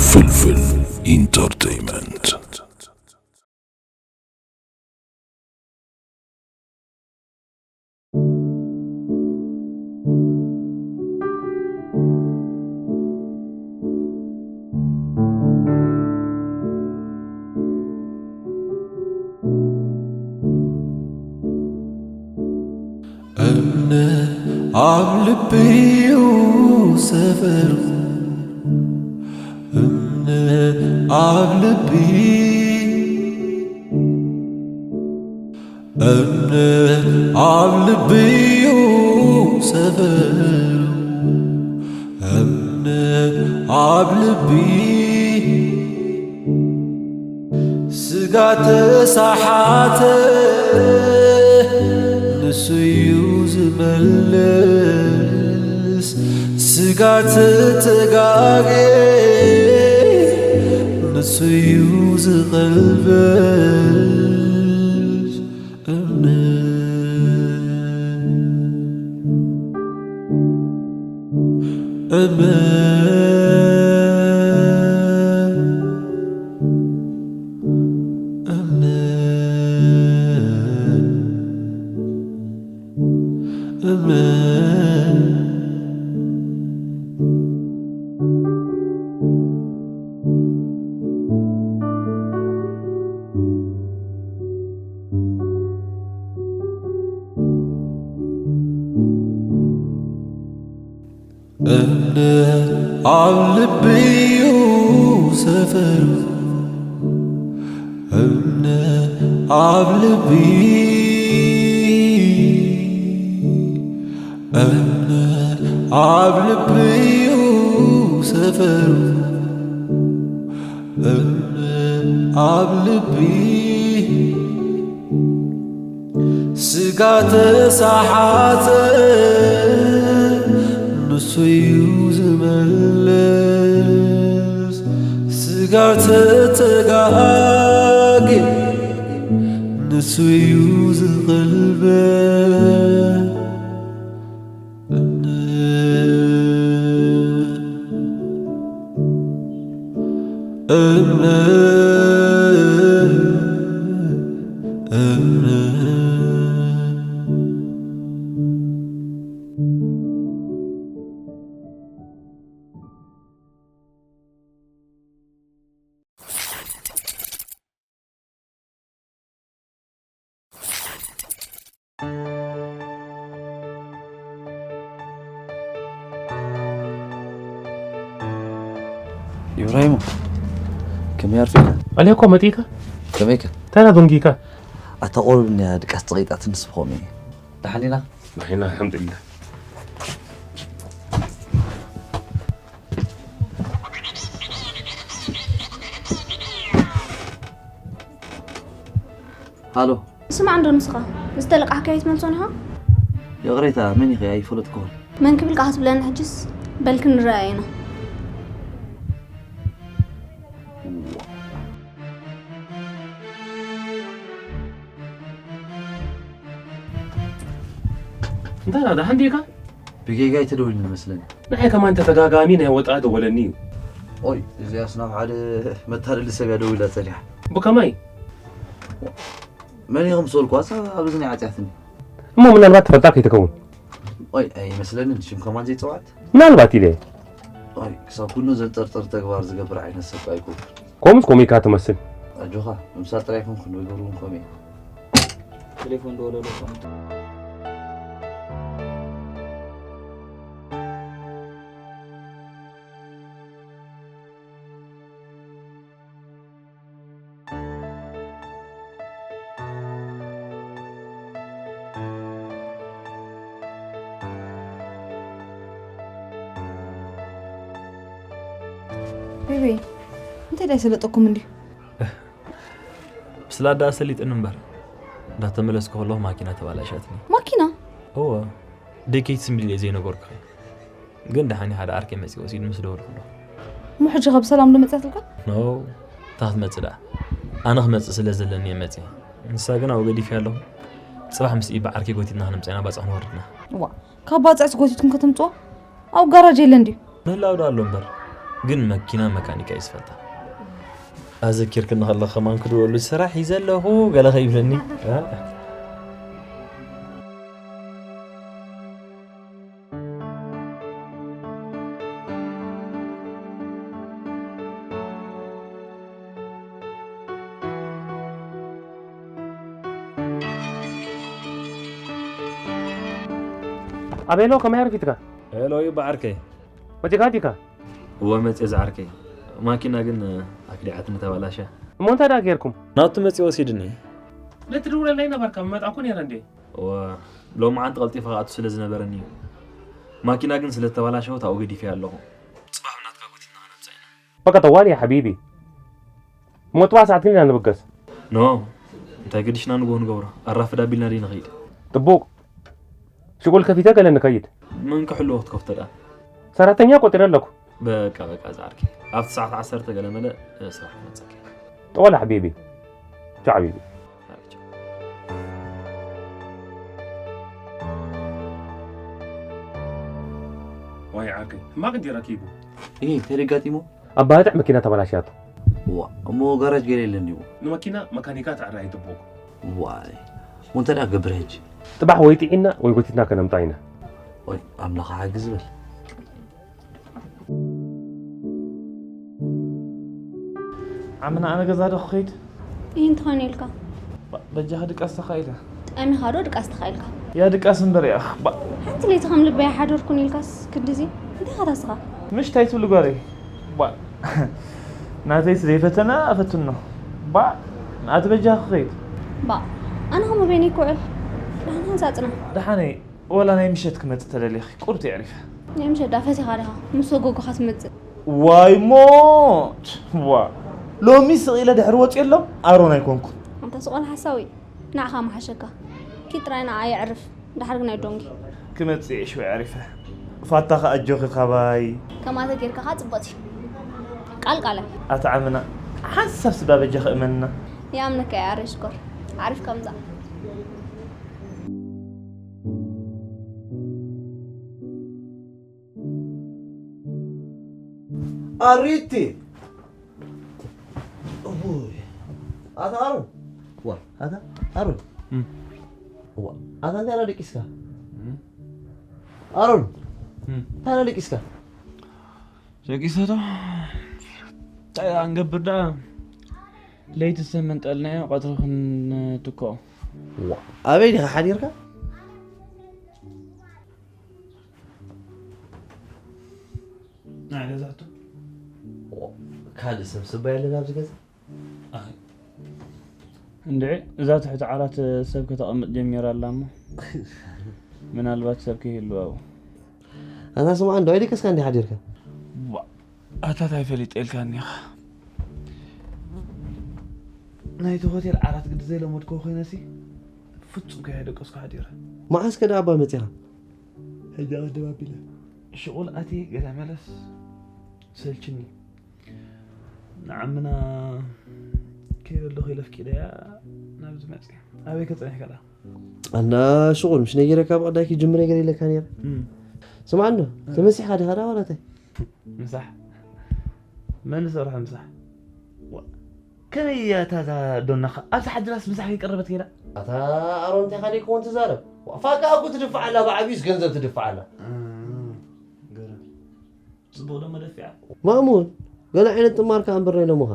ፍልፍል ኢንተርቴይመንት። እምነ ኣብ ልቢ እዩ ሰፈሩ፣ እምነ ኣብ ልቢ፣ እምነ ኣብ ልቢ እዩ ሰፈሩ፣ እምነ ኣብ ልቢ። ስጋ ተሳሓተ ንሱ እዩ ዝመልስ፣ ስጋ ተተጋጌ ንሱ እዩ ዝቐልብስ። እምነ፣ እምነ፣ እምነ፣ እምነ። እምነ ኣብ ልቢ እዩ ሰፈሩ፣ እምነ ኣብ ልቢ፣ እምነ ኣብ ልቢ እዩ ሰፈሩ፣ እምነ ኣብ ልቢ። ስጋ ተሳሓተ ንሱ እዩ ዝመልስ፣ ስጋ ተተጋጌ ንሱ እዩ ዝቐልበስ። እምነ፣ እምነ፣ እምነ። ኢብራሂም፣ ከመይ ኣርፊድካ? ኣሊያኮ መጺእካ? ከመይካ? እንታይ ደንጊካ? ኣታ ቆርብ እኒኣ ድቃስ ጸቒጣትኒ ንስኹም እየ። ደሓን ዲና? ደሓን ኢና፣ ኣልሓምዱሊላህ። ሃሎ። ስማዕ እንዶ ንስኻ፣ ዝተለቃሕካዮ ኣይትመልሶን ኢኻ? ይቕሬታ፣ መን ኢኺ? ኣይፈለጥኩኹን። መን ክብል ከኣ ክትብለኒ ሕጅስ? በል ክንረኣይ ኢና። እንታይ ደኣ፣ ደሓን ዲኻ? ብጌጋ ኣይተደውልን መስለኒ። ንዓይ ከማን ተደጋጋሚ ናይ ወጣ ደወለኒ እዩ። ኦይ፣ እዚኣስ ናብ ሓደ መታለሊ ሰብ እያ ደዊላ ጸኒሓ። ብኸመይ? መን ኢኹም ምስ በልኩዋስ ኣብ እዝኒ ዓጽያትኒ። እሞ ምናልባት ተፈልጣ ከይትከውን? ኦይ፣ ኣይመስለንን፣ ሽም ከማን ዘይጸዋዕት። ምናልባት ኢለ። ኦይ፣ ክሳብ ኩሉ ዘንጠርጥር ተግባር ዝገብር ዓይነት ሰብ ኣይኮንኩን። ከምኡስ ከምኡ ኢልካ ትመስል። ኣጆኻ፣ ምምሳል ጥራይ ኣይኮንኩን፣ ነገሩ እውን ከምኡ እዩ። ቴሌፎን ደወለሉ። ቤቢ፣ እንታይ ደኣ ኣይሰለጠኩም እንድዩ? ስለ ኣደኣ ሰሊጥኒ እምበር፣ እንዳተመለስኩ ከለኹ ማኪና ተባላሽያትኒ። ማኪና? እወ፣ ደይ ከይትስምዒ ኢለ ዘይነገርኩኺ። ግን ደሓን ሓደ ዓርከይ መጺኡ ወሲዱ ምስ ደወልኩ ኣለኹ። እሞ ሕጂ ካብ ሰላም ዶ መጺኣትልካ? ኖ፣ እታ ክትመጽእ ደኣ። ኣነ ክመጽእ ስለ ዘለኒ እየ መጺኣ። ንሳ ግን ኣብኡ ገዲፈያ ኣለኹ። ጽባሕ ምስ ኢባ ዓርከይ ጎቲትና ከነምጽኣና ባጽዕ ንወርድና። ዋ ካብ ባጽዕስ ጎቲትኩም ከተምጽዋ ኣብ ጋራጅ የለን ድዩ? ምህላው ዶ ኣሎ እምበር፣ ግን መኪና መካኒካ እዩ ዝፈልጣ። ኣዘኪርክኒ ከለኺ ከማን ክድወሉ ስራሕ እዩ ዘለኹ ገለ ከይብለኒ። ኣቤሎ ከመይ ኣርፊድካ? ሄሎ እዩ በዓርከይ። መጺኻ ዲካ? እወ መጽየ ዝዓርከይ። ማኪና ግን ኣክዲዓትኒ ተባላሽያ። እሞ እንታይ ደኣ ጌርኩም? ናብቲ መጺ ወሲድኒ። ነቲ ድውለለይ ነበርካ ምመጣኩ ነይረ እንዴ? እወ ሎሚ ዓንቲ ቀልጢፈ ክኣቱ ስለ ዝነበረኒ እዩ። ማኪና ግን ስለ ተባላሸወት ኣብኡ ገዲፈያ ኣለኹ። ጽባሕ ብናትካ ጎቲትና ከነምጽኣ ኢና። በቃ ጠዋል ያ ሓቢቢ። እሞ ጥዋ ሰዓት ግን ኢና ንብገስ። ኖ እንታይ ገዲሽና ንግሆ ንገብሮ? ኣራፍድ ኣቢልና ደይ ንኸይድ? ጥቡቕ ሽቁል ከፊተ ገለ ንከይድ። መን ክሕልዎ ክትከፍቶ ደኣ? ሰራተኛ ቆጢረ ኣለኩ። በቃ በቃ ዝዓርከ ኣብቲ ሰዓት ዓሰርተ ገለ መለ ስራሕ ክመፀኪ። ጠዋል ሓቢቢ። ቻው ሓቢቢ። ዋይ ዓርከይ ሕማቕ እንዲ ረኪቡ። እይ ተደጋጢሞ ኣባጥዕ መኪና ተበላሽያቶ። ዋ እሞ ጋራጅ ገለ የለን ድዩ? ንመኪና መካኒካ ትዕራይ ጥቡቕ። ዋይ እሞ እንታይ ደኣ ክገብር ሕጂ? ጥባሕ ወይ ጥዒና ወይ ጎቲትና ከነምጣ ኢና። ወይ ኣምላኽ ሓግዝ በል። ዓምና ኣነ ገዛ ዶ ክኸይድ? ይህ እንተኾይኑ ኢልካ በጃኻ ድቃስ ተኻኢለ። ጠሚኻ ዶ ድቃስ ተኻኢልካ? ያ ድቃስ እምበር ያኽ ባ ሓንቲ ለይቲ ከም ልበይ ሓደርኩን ኢልካስ ክድዚ እንታይ ኢኻ ታስኻ? ምሽ ታይ ትብሉ ጓለይ ባ ናተይስ ዘይፈተነ ኣፈትኖ ባ ናቲ በጃኻ ክኸይድ። ባ ኣነ ኸም በይነይ ክውዕል ዳሕና ዛጽና። ደሓነይ ወላ ናይ ምሸት ክመጽእ ተደሊኺ ቁርብ የዕሪፈ። ናይ ምሸት ዳ ፈቲኻ ዲኻ ምስ ወጎጎኻ ትመጽእ? ዋይ ሞት ዋ ሎሚ ስቕ ኢለ ድሕሪ ወጺኤሎም ኣሮን ኣይኮንኩን። ኣንታ ስቕ በል ሓሳዊ ንዓኻ ምሓሸካ። ኪድ ጥራይ ንዓኣ የዕርፍ ድሓር ግን ኣይዶንጊ። ክመጽእ እየ ሽወ የዕሪፈ። ፋታ ኸኣ ኣጆኺ ካባይ። ከማተ ጌርካ ኸኣ ጽቡቕቲ። ቃል ቃለ። ኣታ ዓምና ሓንሳብ ስባ በጃኺ እመንና። ይኣምነካ እየ ኣረ ሽኮር። ዓሪፍካ ምጻእ። ኣሪቲ እውይ ኣታ ኣሮን ዋ ኣታ ኣሮን እም። ዋ ኣታ እንታይ ደቂስካ እም። ኣሮን እም። እንታይ ደቂስካ ደቂሰቶ እንታይ ደኣ ንገብር ደኣ ለይቲ ዝተመንጠልናዮ ቀትሪ ክንትክኦ ዋ ኣበይ ዲኻ ሓዲርካ ናይ ገዛቱ ካልእ ሰብ ስባ የለን ኣብዚ ገዛ እንድዒ እዛ ትሕቲ ዓራት ሰብ ከተቐምጥ ጀሚራ ኣላ እሞ ምናልባት ሰብ ከይህልዋ እው ኣታ ስምዓ እንዶ ኣይደቀስካ እንዲ ሓዲርካ ኣታ ታይ ፈሊጠ ኢልካኒ ኢኻ ናይቲ ሆቴል ዓራት ግዲ ዘይለመድክዎ ኮይነሲ ፍጹም ከይደቀስኩ ሓዲረ መዓስ ከ ደኣ ኣባ መጺኻ ሕጂ ቅድም ኣቢለ ሽቑል ኣትየ ገለ መለስ ሰልችኒ ንዓምና ከይበለኹ ኢለ ኣፍቂደያ ናብዚ መፅየ ኣበይ ከፀኒሕካ ደኣ ኣና ሽቑል ምሽ ነጊረካ ብቐዳይ ክጅምር ነገር ኢለካ ነይረ ስምዓኒ ተመሲሕካ ዲኻ ደኣ ዋላታይ ምሳሕ መን ዝሰርሖ ምሳሕ ከመይ እያ እታ እዛ ዶናኻ ኣብዛ ሓድራስ ምሳሕ ከይቀረበት ከይዳ ኣታ ኣሮን እንታይ ካሊእ ክውን ትዛረብ ፋቃ እኮ ትድፋዕ ኣላ ብዓብዩስ ገንዘብ ትድፋዕ ኣላ ገረም ጽቡቕ ደሞ ደፊዓ ማእሙን ገለ ዓይነት ጥማር ከኣ እምበር ናይ ሎምኻ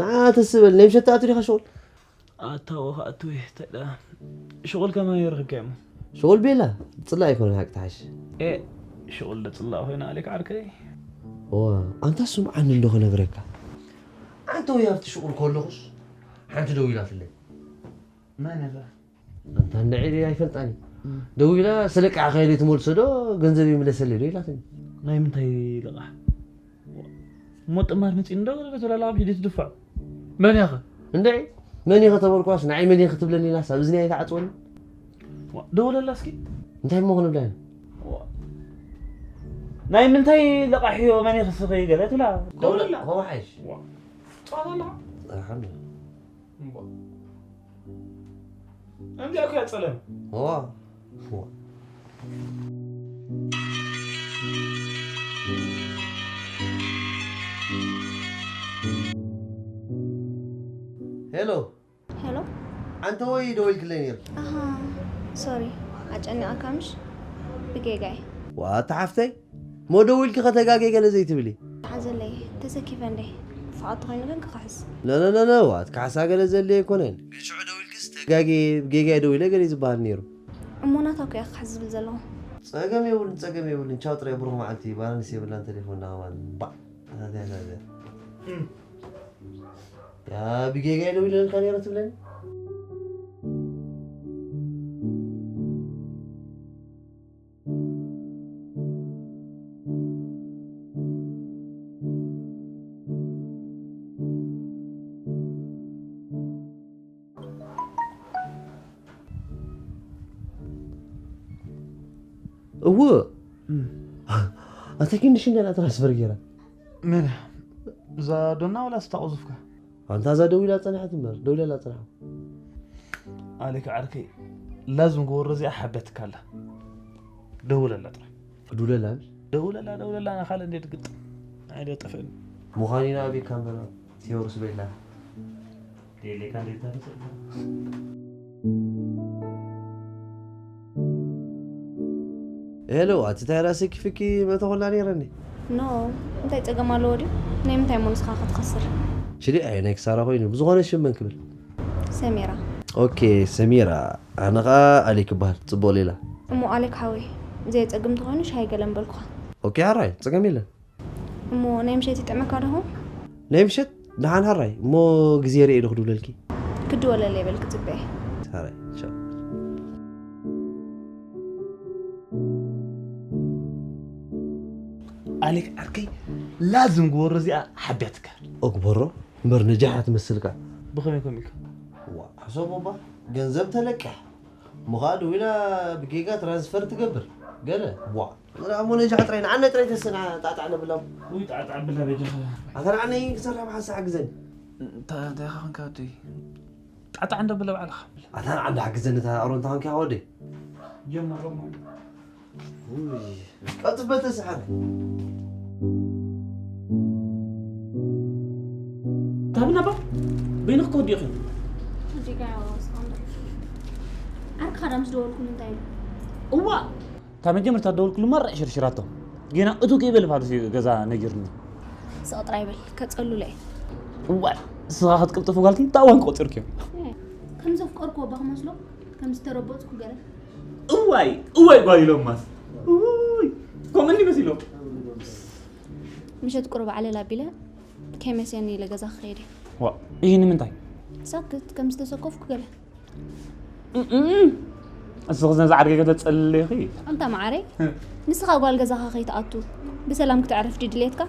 ንዓ ተስበል ናይ ምሸት ትኣቱ ዲኻ ሽቑል ኣታዎ ከኣቱ እንታይ ደኣ ሽቑል ከመይ ረኺብካዮ እሞ ሽቑል ቤላ ጽላእ ኣይኮነን ሓቂ ትሓሽ ኤ ሽቑል ዶ ጽላእ ኮይና ኣሌክ ዓርከይ ዋ ኣንታ ስምዓኒ እንዶ ክነግረካ ኣንተ ወይ ኣብቲ ሽቑል ከለኹስ ሓንቲ ደው ኢላትለይ መን እያ ኣንታ እንድዒ ኣይፈልጣን እዩ ደዊላ ሰለቃዕካዮ ትመልሶ ዶ ገንዘብ ይምለሰለይ ዶ ኢላትኒ ናይ ምንታይ ልቓሕ እሞ ጥማር መፂኡ እንዶ ገለ ትብላ ኣለኻ ብሒደት ትድፍዖ መን ኢኻ እንድዒ መን ኢኸ ተበልኳስ ንዓይ መን ኢኸ ትብለኒ ኢላስ ኣብ እዝኒ ኣይትዓፅወኒ ደውለላ እስኪ እንታይ እሞ ክንብላ ኢና ናይ ምንታይ ልቓሕ እዮ መን ኢኸ ስኺ ገለ ትብላ ደውለላ ከምሓይሽ ጸዋታ ኣለኻ ኣልሓምዱሊላ እንዲያ እኮ ያጸለም። ዋ ዋ። ሄሎ፣ ሄሎ። ኣንተ ወይ ደወልክለይ ነይሩ። ኣሃ፣ ሶሪ፣ ኣጨኒቓካ ምሽ? ብጌጋይ። ዋታ ሓፍተይ፣ ሞ ደዊልኪ ከተጋጌ ገለ ዘይትብሊ? ሓዘለይ፣ ተሰኪፈ እንዴ? ፍቓድ ተኾይኑ ግን ክኽሕስ። ነነነነ፣ ዋት ካሕሳ ገለ ዘለ ኣይኮነን። ግን ሽዑ ደዊልክስ ተጋጌ፣ ብጌጋ ደዊለ ገለ ዝበሃል ነይሩ። እሞ ናታ እኮ እያ ክኽሕስ ዝብል ዘለኹ። ጸገም የብሉን፣ ጸገም የብሉን። ቻው ጥራይ፣ ብሩኽ መዓልቲ። ባላንስ የብላን ቴሌፎንና ከማን። ባዕ። ኣዛዛዛ። ያ ብጌጋ ደዊለልካ ነይረ ትብለኒ? እዎ። ኣታ ኪንዲ ሽንዳ ትራንስፈር ገይራ። መን? እዛ ዶና ወላ ስታ ቁዙፍካ? ኣንታ እዛ ደዊላ ጸንሐት እምበር፣ ደዊላ ጸንሐ። ኣሌክ ዓርከይ፣ ላዝም ክወሮ እዚኣ ሓበትካ ኣላ። ደውለላ ጥራይ። ክድውለላ ምሽ? ደውለላ፣ ደውለላ፣ ኣነ ካልእ እንዴት ግጥም። ኣይደ ጠፍእኒ። ምዃን ኢና ኣቤካ እምበር፣ ቴዎርስ በላ። ሄሎ፣ ኣቲ እንታይ ራእሲ ክፍኪ መተኾላ ነይረኒ። ኖ፣ እንታይ ጸገም ኣለዎ ድዩ? ናይ ምንታይ እሞ ንስኻ ክትኸስር? ሽሊ ኣይ ናይ ክሳራ ኮይኑ፣ ብዝኾነ ሽም መን ክብል? ሰሚራ። ኦኬ፣ ሰሚራ። ኣነ ኸኣ ኣሌክ ይበሃል። ጽቡቕ ሌላ። እሞ ኣሌክ ሓወይ፣ ዘየጸግም ተኾይኑ ሻሂ ገለ ምበልኩኻ። ኦኬ፣ ሓራይ፣ ጸገም የለን። እሞ ናይ ምሸት ይጥዕመካ ዶ ኹን? ናይ ምሸት ደሓን ሓራይ፣ እሞ ግዜ ርእየ ዶ ክድውለልኪ? ክድወለለይ በል ክጽበየ። ሓራይ፣ ቻው። ኣሌክ ዓርከይ ላዝም ግበሮ እዚኣ ሓቢያትካ። ኦግበሮ እምበር ነጃሕ ትመስልካ። ብኸመይ ኮም ኢልካ? ዋ፣ ሕሰቦ እባ ገንዘብ ተለቅሕ። ምዃ ደዊላ ብጌጋ ትራንስፈር ትገብር። ገለ ዋ። ወላ እሞ ነጃሕ ጥራይ ንዓና ጥራይ ተስና ጣጣዕ ነብላ። ውይ ጣጣዕ ብላ በጃኻ። ኣታ ንዓነይ ክሰርሕ ብሓንሳእ ሓግዘኒ። እንታይ እንታይ ኻንካ ወደይ? ጣጣዕ እንደ ብላ ባዕልኻ። ኣታ ንዓንዳ ሓግዘኒ እታ ኣሮን ታንኪ ወደይ። ጀመሮም። ውይ፣ ቀጽበ ተስሓር። ታብና ባ በይንኽ ከወዲኹ። ዲጋ ያወራው እስካሁን ድረስ ዓርክኻ ዳ ምስ ደወልኩሉ እንታይ ኢሉ? እዋ ካብ መጀመርታ ደወልኩሉ ማራ ሽርሽራቶ ጌና እቱ ከይበል ፋሉስ ገዛ ነጊርኒ። ስቕ ጥራይ በል ከጸሉለ እየ። እዋ ንስኻ ክትቅልጥፉ ጓልቲ እንታይ እዋን ቆጺርክዮ? ከም ዘፍቀርኩ እባ ክመስሎ ከም ዝተረበጽኩ ገለ። እዋይ እዋይ ጓል ኢሎማስ። እውይ ከምኡ እንዲ መሲሎም። ምሸት ቁሩብ ዓለል ኣቢለ ከይመስየኒ ኢለ ገዛ ክኸይድ እየ። ዋ ይህ ንምንታይ? ሳክት ከም ዝተሰከፍኩ ገለ። እስኺ ነዚ ዓርከይ ከተጸልልኺ። ኣንታ መዓረይ ንስኻ ጓል ገዛኻ ከይትኣቱ ብሰላም ክተዕርፍ ድዩ ድሌትካ?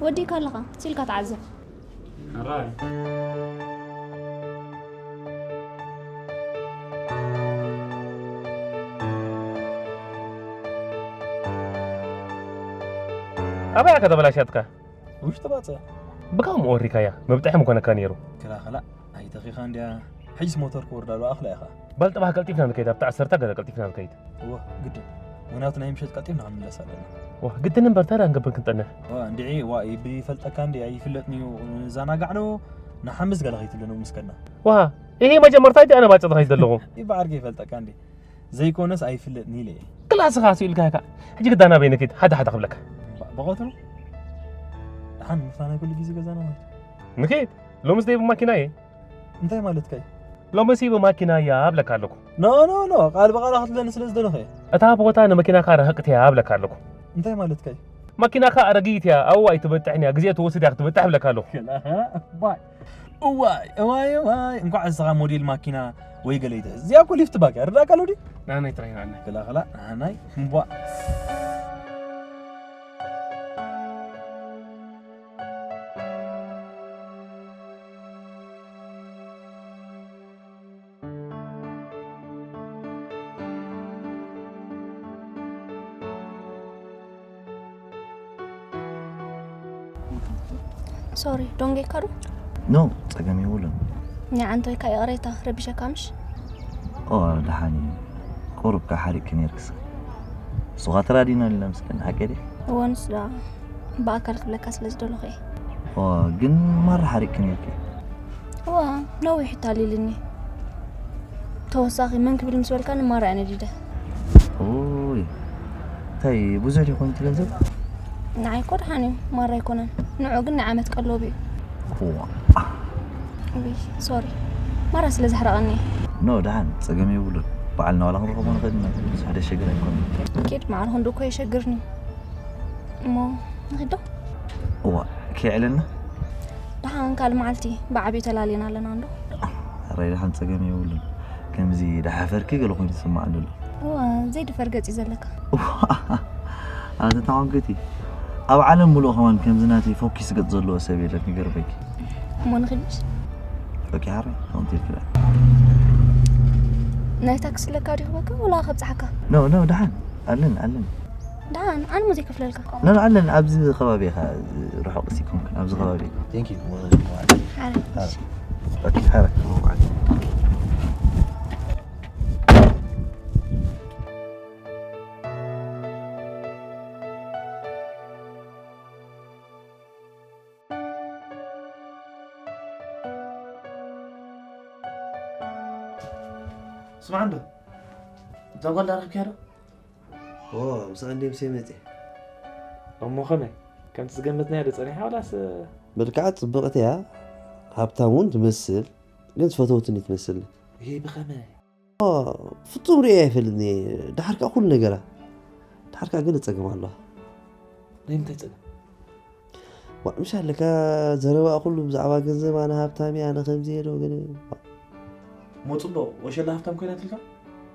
ወዲእካ ኣለኻ ሲልካ ተዓዘብ። ኣራይ ኣበይ እያ ከተበላሽያትካ? ውሽጢ ባጽዕ ብካምኡ ወሪካያ ምብጥሕ ምኮነካ ነይሩ። ክላኸላ ኣይተኺኻ እንድያ። ሕጅስ ሞተር ክወርዳ ዶ ኣኽላ ኢኻ? በል ጥባህ ቀልጢፍና ንከይድ ኣብታ ዓሰርተ ገለ ቀልጢፍና ንከይድ። እወ ግድን። ምክንያቱ ናይ ምሸት ቀልጢፍና ክንምለስ ኣለና። ዋ ግድን እምበር ታዲያ ንገብር ክንጠንሕ። ዋ እንድዒ ዋ ይብል ይፈልጠካ እንዲ ኣይፍለጥን እዩ። ንዛናጋዕ ዶ ንሓምስ ገለ ከይትብለኒ ምስከና። ዋ ይሄ መጀመርታ እቲ ኣነ ባጭ ተኸይድ ዘለኹ። ይበዓርገ ይፈልጠካ እንዲ ዘይኮነስ ኣይፍለጥን ኢለ እየ። ክላስኻ ስኢልካ ኢኻ። ሕጂ ግዳና በይ ንከይድ ሓደ ሓደ ክብለካ። በቐትሩ ደሓን ምሳና ኩሉ ግዜ ገዛና ማለት እዩ። ንከይድ ሎምስ ደይ ብማኪና እየ። እንታይ ማለትካ እዩ? ሎምስ ብማኪና እያ እብለካ ኣለኩ። ኖ ኖ ኖ ቃል ብቃል ክትብለኒ ስለ ዝደለኹ እየ። እታ ቦታ ንመኪናኻ ርህቅት እያ እብለካ ኣለኩ። እንታይ ማለትካ እዩ? ማኪናኻ ኣረጊት እያ ኣብኡ ኣይትበጥሕን እያ ግዜ ትወስድ እያ ክትበጥሕ እብለካ ኣለኩ። ባይ እዋይ እዋይ እዋይ እንኳዕ ንስኻ ሞዴል ማኪና ወይ ገለይተ እዚኣ እኮ ሊፍት ባክ እያ ርዳእካ ኣሎ ድዩ? ናናይ ጥራይ ናናይ። ክላ ክላ ናናይ እምቧ። ሶሪ ዶንጌካ ዶ? ኖ ጸገም የብሉን። ንዓንቶይ ከኣ ይቕሬታ ረቢሸካ ምሽ? ኦ ደሓን እዩ። ቁሩብ ከኣ ሓሪቕኪ ነይርኪ እስኺ። ንሱ ኸኣ ተራዲእና ኣለና ምስክን ሓቂ ድየ? እወ ንሱ ደኣ ብኣካል ክብለካ ስለ ዝደለኹ እየ። ኦ ግን ማራ ሓሪቕኪ ነይርኪ። እወ ነዊሕ እዩ ታሊልኒ። ተወሳኺ መን ክብል ምስ በልካኒ ማራ እየ ነዲደ። ኡይ እንታይ ብዙሕ ድዩ ኮይኑ እቲ ገንዘብ? ንዓይ እኮ ደሓን እዩ ማራ ኣይኮነን። ንዑ ግን ናይ ዓመት ቀለቡ እዩ። እዋ ውይ ሶሪ ማራ ስለ ዘሕረቐኒ። ኖ ደሓን ጸገም የብሉን። በዓልና ዋላ ክንረኸቦ ንኽእል ኢና። ብዙሕ ደሸግር ኣይኮነን። ኪድ ማዕረ ክንዱ እኮ የሸግርኒ እሞ ንኺዶ እዋ ከይዕለልና ደሓን ካልእ መዓልቲ ብዓብዩ ተላሊና ኣለና እንዶ። ራይ ደሓን ጸገም የብሉን። ከምዚ ደሓፈርኪ ገለ ኮይኑ ዝስማዕ ኣሎ። እዋ ዘይድፈር ገጽ እዩ ዘለካ። ኣቲ ታዖንክቲ ኣብ ዓለም ሙሉእ ከማን ከምዚ ናተይ ፎኪስ ገጽ ዘለዎ ሰብ የለን ይገርበኪ። እሞ ንኺድሽ ኦኬ ሓረ ከምቲ ይልክላ ናይ ታክሲ ለካ ዲኹ በካ ወላ ከብጽሓካ? ኖ ኖ ደሓን ኣለን ኣለን ደሓን ኣነ ሙዚ ከፍለልካ። ኖ ኖ ኣለን ኣብዚ ከባቢ ኢኻ ርሑቕ ሲ ኮንክን ኣብዚ ከባቢ ኢኻ Thank you. ሓረ ኦኬ ሓረ ስማዕ እንዶ እዛ ጓል ዳረኽብኪያ ዶ? ኦ ምስኣ እንደ ምሰ መፅእ እሞ ከመይ ከምቲ ዝገመትናዮ ዶ ፀኒሓ ወላስ መልክዓ ፅብቕቲ እያ። ሃብታም እውን ትመስል፣ ግን ዝፈተወትኒ ትመስል። ይሄ ብኸመይ ፍጹም ርእየ ኣይፈልጥን እየ። ድሓር ከዓ ኩሉ ነገራ ድሓር ከዓ ገለ ፀገም ኣለዋ። ናይ ምንታይ ፀገም? ዋዕ ምሽ ኣለካ ዘረባ ኩሉ ብዛዕባ ገንዘብ ኣነ ሃብታም እየ ኣነ ከምዚ እየ ዶ ገለ እሞ ፅቡቕ ወሸላ ሃብታም ኮይና ትልካ?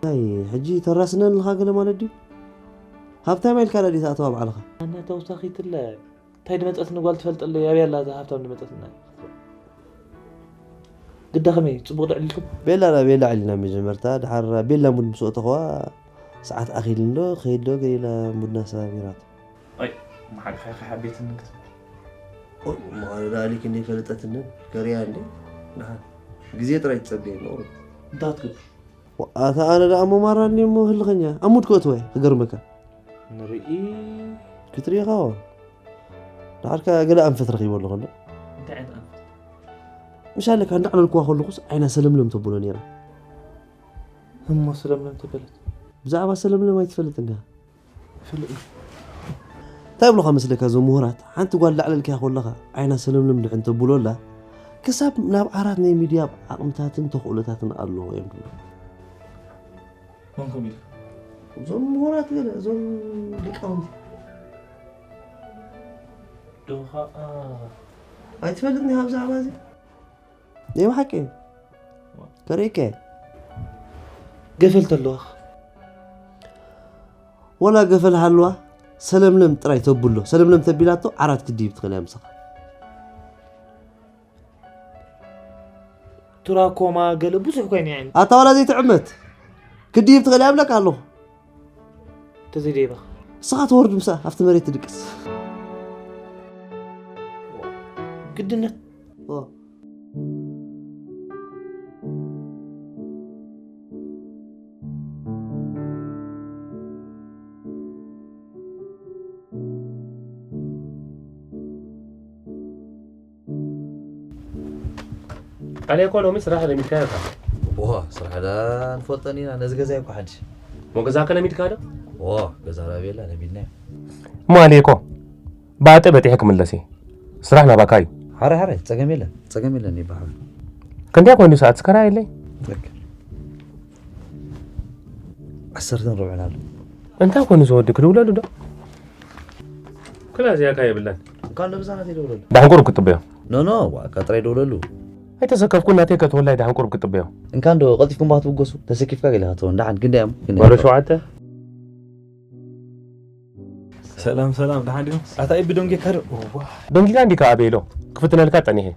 ናይ ሕጂ ተራስነን ኣለኻ ገለ ማለት ድዩ? ሃብታም ኢልካ ዳ ድዩ ትኣተዋ ባዕልኻ? ኣነ ተውሳኺትለ እንታይ ድመፀትኒ ጓል ትፈልጠለይ ኣበይ ኣላ እዛ ሃብታም ድመፀትና? ግዳ ከመይ ፅቡቕ ድዕሊልኩም? ቤላ ዳ ቤላ ዕሊና መጀመርታ ድሓር ቤላ ሙድ ምስ ወተኸዋ ሰዓት ኣኺል እንዶ ከይድ ዶ ገሊላ ሙድና ሰባቢራቶ። ኣይ መሓቅኻ ኢኻ ሓቤትኒ ክትብል ምዃኑ ዳ ኣሊክ እንደ ፈለጠትንን ከሪያ እንደ ድሓር ግዜ ጥራይ ትጸበየ ኖሩ እንታይ ክትገብር? ኣታ ኣነ ደኣ እሞ ማራ እንዲ እሞ ህልኸኛ ኣብ ሙድ ክእትወ ክገርመካ ንርኢ ክትሪኢኻ ዋ ድሓርካ ገለ ኣንፈት ረኺበ ኣለኹ እንዶ እንታይ ዓይነት ኣንፈት? ምሻለካ እንዳዕለልኩዋ ከለኹስ ዓይና ሰለምለም ተብሎ ነይራ እሞ ሰለምለም ተበለት ብዛዕባ ሰለምለም ኣይትፈልጥ እንዲኻ ፍልጥ እንታይ ብሎኻ መስለካ እዞም ምሁራት ሓንቲ ጓል ላዕለልካያ ከለኻ ዓይና ሰለምለም ድሕን ተብሎ ኣላ ክሳብ ናብ ዓራት ናይ ሚድያ ዓቕምታትን ተኽእሎታትን ኣለዎ እዮም ትብሉ መንኩም ኢልካ እዞም ምሁራት ገለ እዞም ሊቃውንቲ ዶ ከዓ ኣይትፈልጥኒ ካብ ብዛዕባ እዚ ናይ ብሓቂ ከርእየካ እየ ገፈል ተለዋኽ ወላ ገፈል ሃልዋ ሰለምለም ጥራይ ተብሎ ሰለምለም ተቢላቶ ዓራት ክድይብ ትኽእል እያ ምሳኻ ትራኮማ ገለ ብዙሕ ኮይኑ ይዕን ኣታ ዋላ ዘይትዕመት ክድይብ ትኽእል እያ ብለካ ኣለኹ ተዘይደይበኻ ንስኻ ትወርድ ምሳ ኣብቲ መሬት ትድቅስ ግድነት ኦ። ኣሌኮ ሎሚ ስራሕ ለሚድካ ኢኻ። ዋ ስራሕ ዳ ንፈልጠን ኢና ነዚ ገዛ እኮ ሓድሽ ሞ ገዛከ ለሚድካ ዶ? ዋ ገዛ ራቤላ ለሚድና እሞ ኣሌኮ ባጠ በጢሐ ክምለስ እየ። ስራሕ ናባካ እዩ። ሓረ ሓረ ጸገም የለን ጸገም የለን ይበሃል ክንደይ ኮይኑ ሰዓት ስከራ የለይ ልክ ዓሰርተን ርብዕን ኣሎ እንታይ ኮይኑ ዝወዲ ክድውለሉ ዶ ክላ እዚኣካ የብለን እንኳን ለብዛናት ይደውለሉ ዳሕን ቁሩብ ክትጥበዮ ኖኖ ዋካ ጥራይ ደውለሉ ኣይተሰከፍኩ ናተይ ከተወላይ ዳሕን ቁሩብ ክትጥበዮ እንካን ዶ ቀልጢፍኩም ባትብገሱ ተሰኪፍካ ገሊኻ ትኸውን ዳሓን ግን ዳዮም ግን ወረ ሸውዓተ ሰላም ሰላም ደሓን ዲኹም? ኣታ ኢቢ ደንጌካ ዶ? እዋ ደንጊጋ እንዲካ ኣበይሎ ክፍትነልካ ጸኒሐ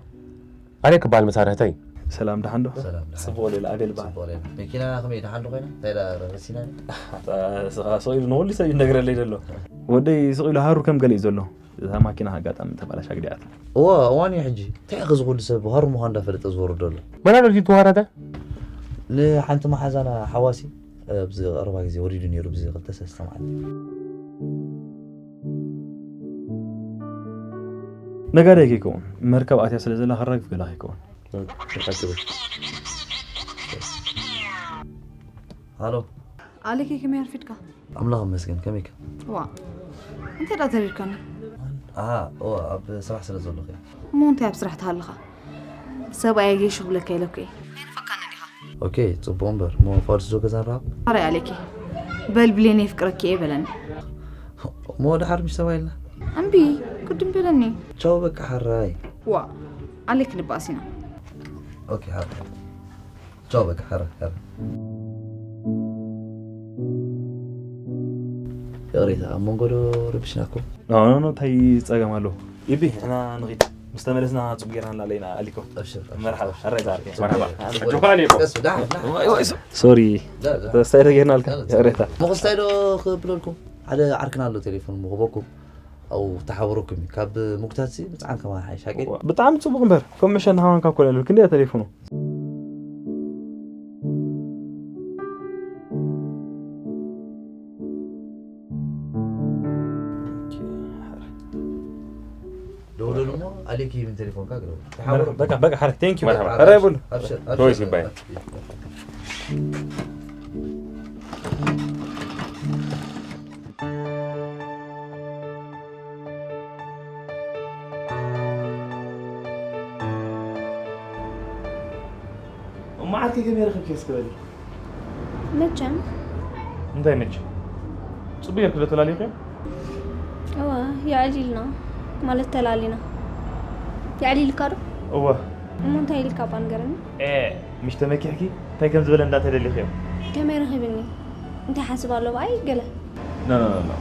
ኣነ ክበሃል መሳርሕተይ ሰላም፣ ደሓን ዶ? ሰላም፣ ደሓን። ጽቡቕ ሌላ፣ ኣቤል በሃል። ጽቡቕ ሌላ። መኪና ከመይ፣ ደሓን ዶ ኮይና? እንታይ ዳ ረሲና? ስቕ ኢሉ ንኹሉ ሰብ ይነግረለይ ዘሎ። ወደይ ስቕ ኢሉ ሃሩ ከም ገለ እዩ ዘሎ። እታ ማኪና ኣጋጣሚ ተባላሻ ግዲኣት። እዋ፣ እዋን እዩ ሕጂ። እንታይ እዩ እዚ ኩሉ ሰብ ሃሩ ምዃኑ እንዳፈለጠ ዝወርዶ ኣሎ? መን ኣሎ እዚ ተዋረደ? ንሓንቲ መሓዛና ሓዋሲ ኣብዚ ቀረባ ግዜ ወሪዱ ነይሩ፣ ብዚ ክልተ ሰለስተ መዓልቲ። ነጋዳይ ከይከውን፣ መርከብ ኣትያ ስለ ዘላ ከራግፍ ገለ ከይከውን። ሓቂ በል። ሃሎ። ኣሌኬ፣ ከመይ ኣርፊድካ? ኣምላኽ ይመስገን፣ ከመይ ኢካ? ዋ፣ እንታይ ደኣ ተሪርካኒ? ኣ፣ ኦ፣ ኣብ ስራሕ ስለ ዘለኹ እየ። እሞ እንታይ ኣብ ስራሕ ትሃልኻ? ሰብኣይ ኣየሽ ክብለካ ኢለኩ እየ። ኣይንፈካኒ ዲኻ? ኦኬ፣ ጽቡቕ እምበር፣ እሞ ፋዱስ ዶ ገዛ ንረሃብ? ኣረ ኣሌኬ፣ በል ብሌን የፍቅረኪ እየ በለኒ። እሞ ደሓር ምሽ ሰብኣይ ኢልና? እምቢ፣ ግድም በለኒ። ቻው በቃ ሓራይ። ዋ፣ ኣሌክ ንባእስ ኢና። ኦኬ፣ ሓራይ። ቻው በቃ ሓራይ፣ ሓራይ። ይቕሬታ፣ ኣብ መንጎ ዶ ረቢሽናኩም? ኖ፣ ኖ፣ ኖ፣ እንታይ ጸገም ኣለዎ? ይቢ፣ ንሕና ንኺድ። ምስ ተመለስና ጽቡቕ ጌርና ንላለ ኢና፣ ኣሊኮ። ኣብሽር፣ ኣብሽር፣ መርሓባ፣ ኣብሽር። ኣረ፣ ዛር። መርሓባ። ኣጆኻ፣ ኣሊኮ። ቀስ፣ ዳሕ፣ ዳሕ። ሶሪ። ዳ፣ ዳ። ተስታይ ጌርና ኣልካ። ዳ፣ ዳ። ይቕሬታ። ምኽስታይ ዶ ክብለልኩም? ሓደ ዓርክና ኣሎ ቴሌፎን ምኽበኩም። ኣብኡ ተሓበረኩም እዩ። ካብ ምጉታት ሲ ብጻዕን ከማን ሓይሽ፣ ሓቂ? ብጣዕሚ ጽቡቕ እምበር፣ ከም መሸና ሃዋንካ እኮ ለልብል ክንደይ ቴሌፎኑ። ደውለሉ እሞ ኣሌክ ይህብን ቴሌፎንካ ግረቡ። ተሓበሩ። በቃ፣ በቃ፣ ሓረ፣ ቴንክ ዩ። መርሓባ። ኣረ ይብሉ። ኣብሽር፣ ሮይስ ይባይ። ኣብሽር። እሞ ዓርከይ ከመይ ረኺብኪ እስኪ በሊ? መቸም። እንታይ መቸም? ጽቡቕ ጌርኪ ዶ ተላሊኺ? እወ፣ የዕሊልና። ማለት ተላሊና። የዕሊልካ ዶ? እወ። እሞ እንታይ ኢልካ እባ ንገረኒ? ኤ፣ ምሽ ተመኪሕኪ እንታይ ከም ዝበለ እንዳተደሊኺ እዮም። ከመይ ረኺብኒ? እንታይ ሓስብ ኣሎ ብኣይ ገለ? ኖ፣ ኖ፣ ኖ፣ ኖ።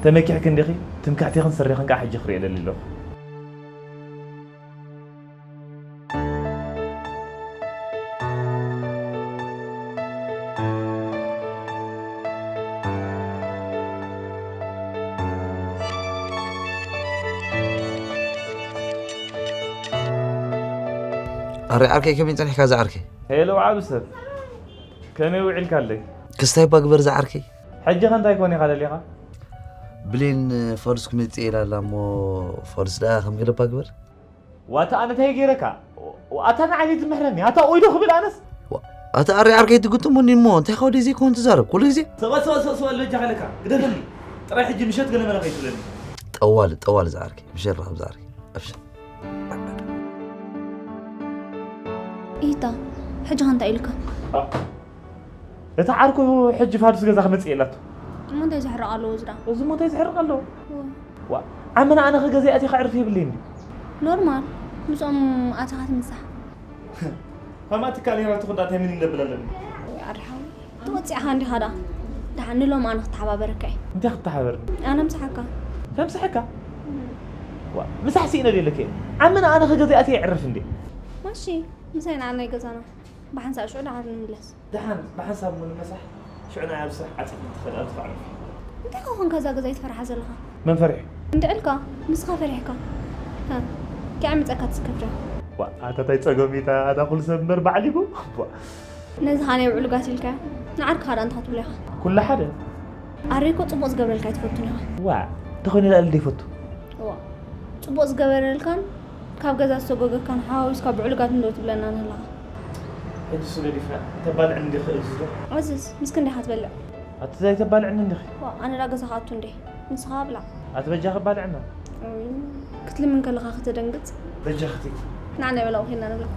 ተመኪሕኪ እንዲኺ፣ ትምክሕትኽን ስሪኽን ከዓ ሕጂ ክሪኦ ደሊ ኣለኹ። ኣረ ዓርከይ፣ ከመይ ጸኒሕካ እዛ ዓርከይ? ሄሎ ዓቢ ሰብ፣ ከመይ ውዒልካለይ? ክስታይ እባ ግበር እዛ ዓርከይ። ሕጂ ከ እንታይ ኮን ኢኻ ደሊኻ? ብሌን ፋዱስ ክመጽእ ኢላ ኣላ እሞ ፋዱስ ደኣ ከም ገለባ ግበር። ዋታ ኣነ እንታይ ገይረካ? ኣታ ንዓይ ዘይትምሕረኒ፣ ኣታ ኦይዶ ክብል ኣነስ? ዋ፣ ኣታ ኣሪ ዓርከይ ትግጥሙኒ እሞ እንታይ ካብ ወደይ ዘይኮን ትዛረብ ኩሉ ግዜ? ሰባ፣ ሰባ፣ ሰባ፣ ሰባ፣ በጃኻ ለካ፣ ግደፈኒ። ጥራይ ሕጂ ምሸት ገለ መለ ከይትብለኒ። ጠዋል፣ ጠዋል ዝዓርከይ፣ ምሸት ርኸብ ዝዓርከይ። ኣብሽር። ኢታ፣ ሕጂ ኸ እንታይ ኢልካ? ኣ-፣ እቲ ዓርኩ ሕጂ ፋዱስ ገዛ ክመጽእ የላቶ። እሞ እንታይ ዘሕርቕ ኣለዎ እዚ ደኣ? እዚ እሞ እንታይ ዘሕርቕ ኣለዎ? እወ። ዋ፣ ዓመና ኣነ ኸገዛ ኣትየ ከዕርፍ የብለይን ድዩ? ኖርማል፣ ምስኦም ኣተኻ ትምሳሕ። ኸማኣ ትካል ኔራ ትኹን ደኣ እንታይ ምን ይነብል ኣለኒ? ወይ ኣድሓዊ፣ ተወጺዕኻ እንዲኻ ደኣ። ደሓን ንሎም ኣነ ክተሓባበረካ እየ። እንታይ ክተሓባበርኒ? ኣነ ምሳሓካ። ከምሳሓካ? እም። ዋ፣ ምሳሕ ስኢነ ድየ ኣለከ? ዓመና ኣነ ኸገዛ ኣትየ የዕርፍ እንዴ? ማሺ፣ ምሳይ ንዓናይ ገዛና። ብሓንሳእ ሽዑ ደሓር ንምለስ። ደሓን፣ ብሓንሳብ እሞ ንመሳሕ፣ ሽዑ ናይ ኣብ ስራሕ ዓጺት እንትኸድ ኣብ ዝፈዕረፍ። እንታይ ኮኾንካ እዛ ገዛ ይትፈርሓ ዘለኻ? መን ፈሪሑ? እንድዕልካ፣ ንስኻ ፈሪሕካ። ሃ፣ ኪዕምጸካ ትስከፍዳ። ዋ፣ ኣታ ታይ ጸገም ኢታ፣ ኣታ ኩሉ ሰብ እምበር ባዕሊጉ። ዋ። ነዚ ኸኣ ናይ ውዕሉጋት ኢልካ፣ ንዓርክኻ ደኣ እንታይ ክትብሎ ኢኻ? ኩሉ ሓደ። ኣሬ እኮ ጽቡቕ ዝገብረልካ ኣይትፈቱን ኢኻ። ዋ፣ እንተኾይኑ ደኣ ልደ ይፈቱ። ዋ፣ ጽቡቕ ዝገበረልካን ካብ ገዛ ዝተጎገካን ሓዋዊስካ ብዕሉጋት እንዶ ትብለና ንህለኻ። ሕጂ ስለ ዲኻ ተባልዕኒ እንዲ ክእል ዝዶ? ዕዝዝ፣ ምስ ክንደይ ኢኻ ትበልዕ? ኣቲ ዛይ ተባልዕኒ እንዲኺ? ዋ፣ ኣነ ዳ ገዛ ክኣቱ እንዴ? ንስኻ ብላዕ። ኣቲ በጃኺ ባልዕና። እይ፣ ክትልምን ከለኻ ከተደንግጽ። በጃኽቲ። ንዓ ናይ በላኡ ኬድና ንብላ።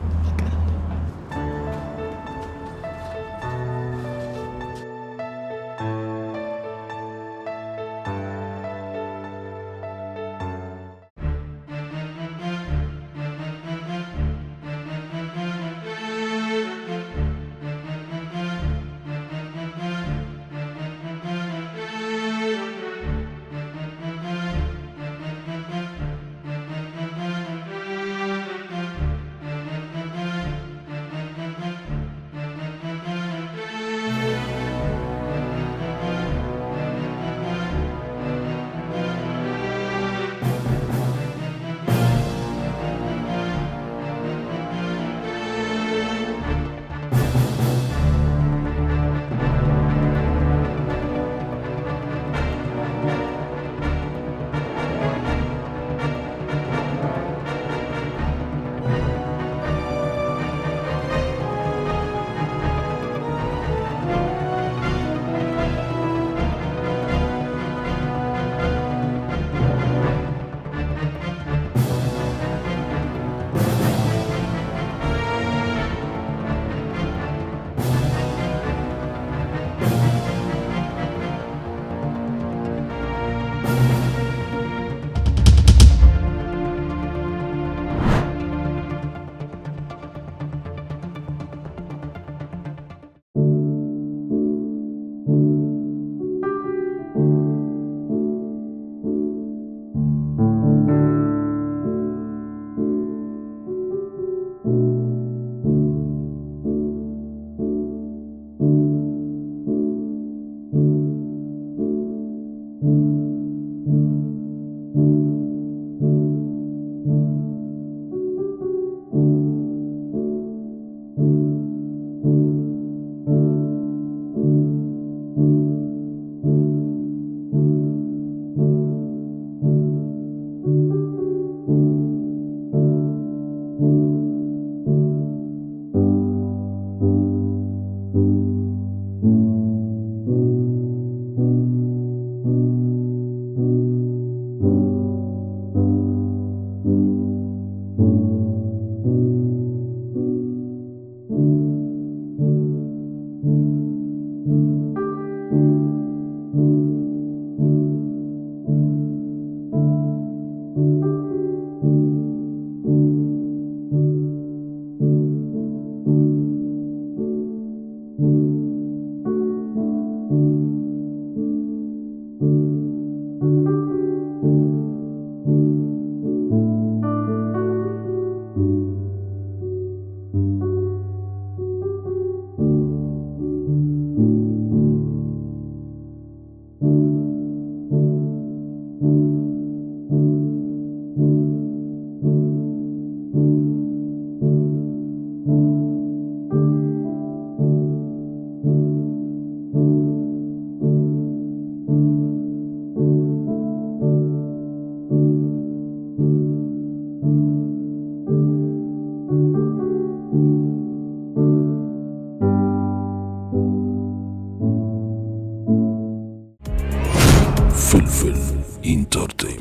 torty.